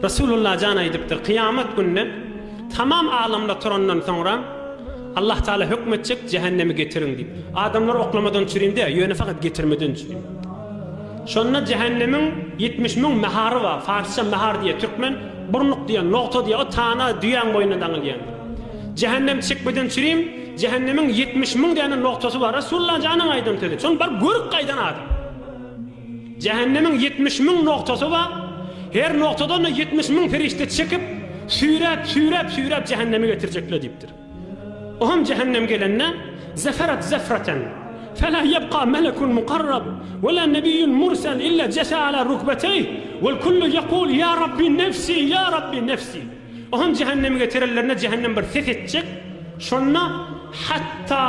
Resulullah jan aýdypdyr, Kyýamat gününe tamam alamlar turandan soňra Allah Taala hökm etjek, jähennemi getiriň diýip. Adamlary oklamadan çürim däl, ýöne fakat getirmeden çürim. Şonda jähennemiň 70 müň mahary bar, farsça mahar diýýär, türkmen burnuk diýýär, nogta diýýär, o tana düýäň boýnuna daňylýan. Jähennem çekmeden çürim, jähennemiň 70 müň däne nogtasy bar. Resulullah janyň aýdan sözi. Şony baryp görüp gaýdan adam. Jähennemiň 70 müň nogtasy bar. Her nogtadan-da 70 müň perişde çekip, süýräp, süýräp, süýräp jähenneme getirjekler diýipdir. Ohm jähennem gelende, Zeferet zefreten, fela ýebka melekun mukarrab, we la nebiýun mursel illa jese ala rukbeteýh, wel kullu ýekul ýa Rabbi nefsi, ýa Rabbi nefsi. Ohm jähenneme getirenlerinde jähennem bir ses etjek, şonda hatda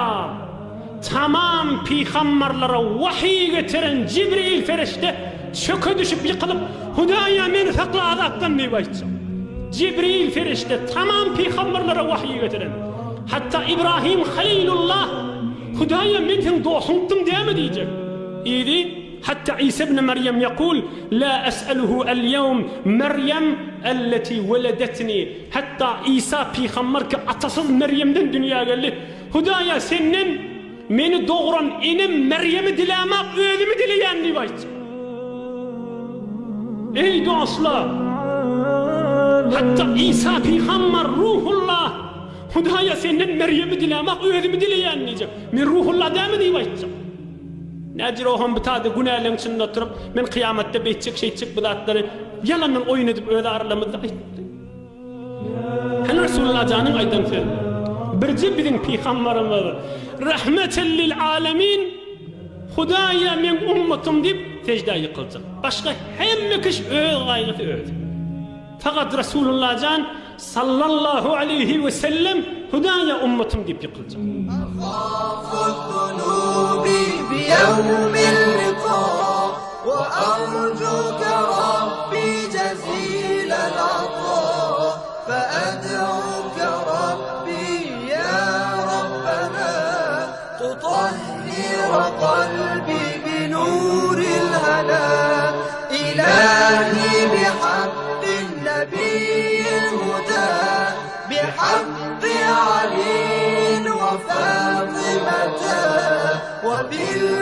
tamam pygambarlara wahyý getiren Jibril perişde çöke düşüp ýykylyp, Hudaýa meni sakla azapdan diýip aýtjak. Jibril perişde tamam pygambarlara wahyý getiren. Hatda Ibrahim Halilullah Hudaýa men seň dostuňdym dämi diýjek. Yzy hatda Isa ibn Merýem ýekul la es'eluhu el-ýewm Merýem elleti weledetni hatda Isa pygambar ki atasyz Merýemden dünýä geldi. Hudaýa senden meni dogran enem Merýemi dilämak özümi dileýän diýip aýtjak. Eý dostlar! Hatda Isa pygambar Ruhullah Hudaýa senden Merýemi dilämak özümi dileýän diýjek. Men Ruhullah dälmi diýip aýtjak. Näjür oham bu tada günäleň içinde oturyp, men kyýamatda beýtjek şeýtjek bu zatlary ýalandan oýun edip öz aralarymyzda aýtdy. Hany Resulullah janyň aýdan sözi. Birje biziň pygambarymyz Rahmeten lil alemin Hudaýa meň ummatym diýip seždä ýykyljak. Başga hemme kişi öz gaýgysy özi. Fakat Resulullah jan sallallahu aleýhi we sellem Hudaýa ummatym diýip ýykyljak.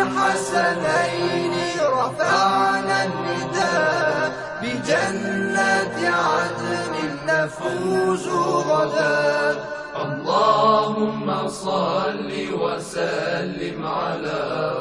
وبالحسنين رفعنا النداء بجنة عدن نفوز غدا اللهم صل وسلم على.